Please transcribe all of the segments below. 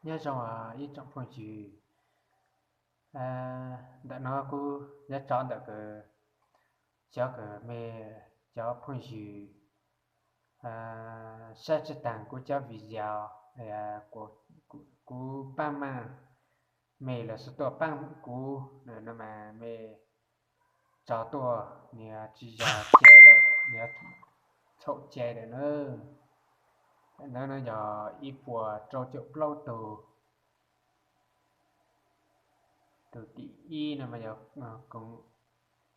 Nyob zoo ib tsoom phooj ywg, ntawm no kuv nyob tso ntawm kws cov kws mej cov phooj ywg saib tsi taag kuv cov video, kuv paab maaj mej los xav tuaj paab kuv no mas mej tso tuaj, nws tsi yog cai lawm, nws txhaum cai lawm na. Ntawm no yog ib puas rau caum plaub tug. Tus tim ib no mas yog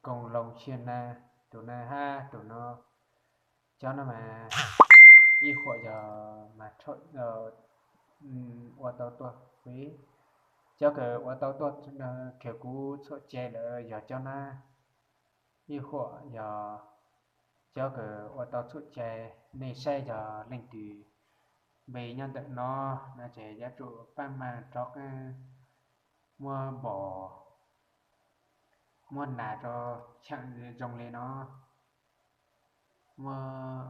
Koom Loo Xia Na, tus na hab tus no, cov no mas ib huam yog mas ua tau tuaj, cov kws ua tau tuaj kws kuv txhaum cai lawm yog cov na. Ib huam yog cov kws ua tau txhaum cai, nej saib yog leej twg npe nyob ntawm no no ces yuav tsum paab maaj rov qaab muab npom, muab nas rau cheem zoo le no, muab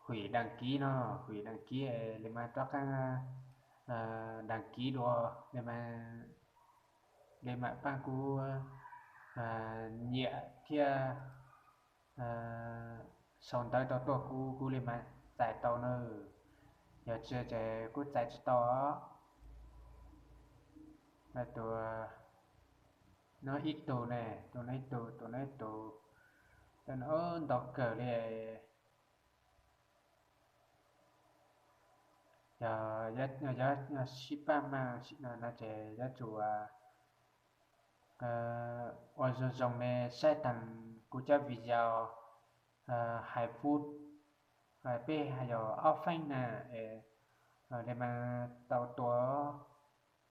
hwm đăng ký no, hwm đăng ký le mas rov qaab đăng ký dua, le mam paab kuv nyiam thiab sau ntawv tau tuaj kuv, kuv le mas txais tau na. Yog tsi ces kuv txais tsi tau os. Tus no ib tug ne, tus no ib tug, tus no ib tug, tus no ntau kawg li. Yog sib pab maaj no ces yuav tsum ua zoo zoo ne, saib taag kuv cov video hais fub, peb hais yog ob feeb na, le mas tau tua,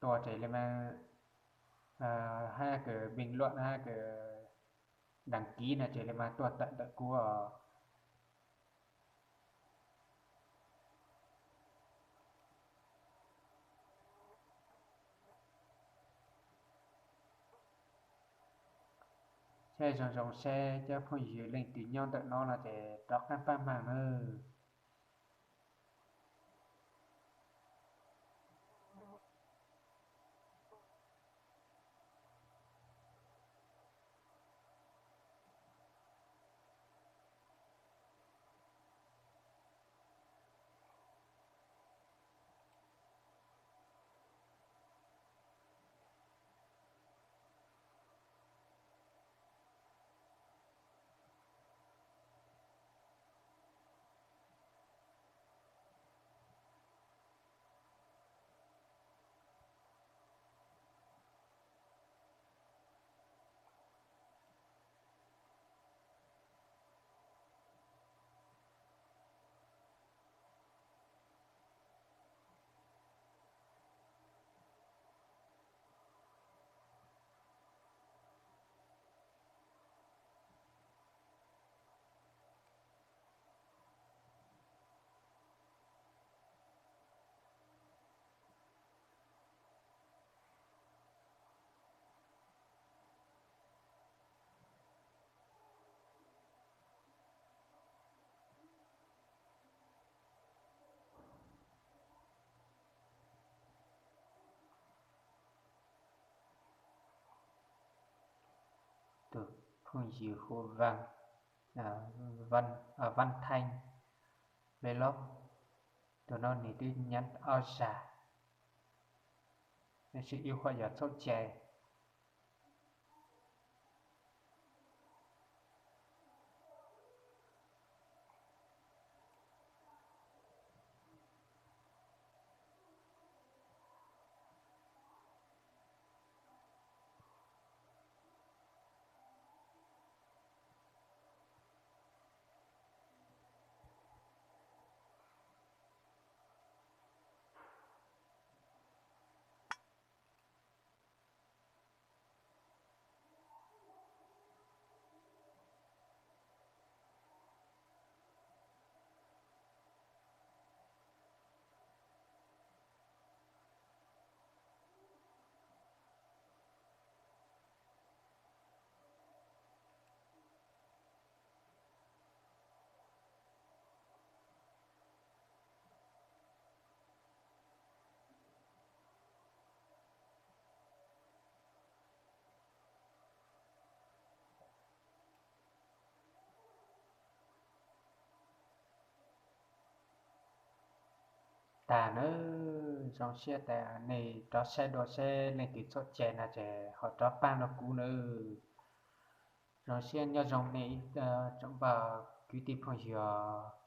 tua ces le mas hab kws bình luận hab kws đăng ký no ces le mas tuaj tawm ntawm kuv os. Saib zoo zoo saib cov phooj ywg leej twg nyob ntawm no no ces rov qaab pab maag nawb. Tus phooj ywg hu Văn, Văn Thanh Vlog, tus no nws twb nyab ob zag, tab sis ib huam yog txhaum cai. tag nawb. Zoo siab tas nej rov saib dua seb leej twg txhob cai no ces ho rov pab nrog kuv nawb. Zoo siab nyob zoo nej tsoom pab kwv tij phooj ywg.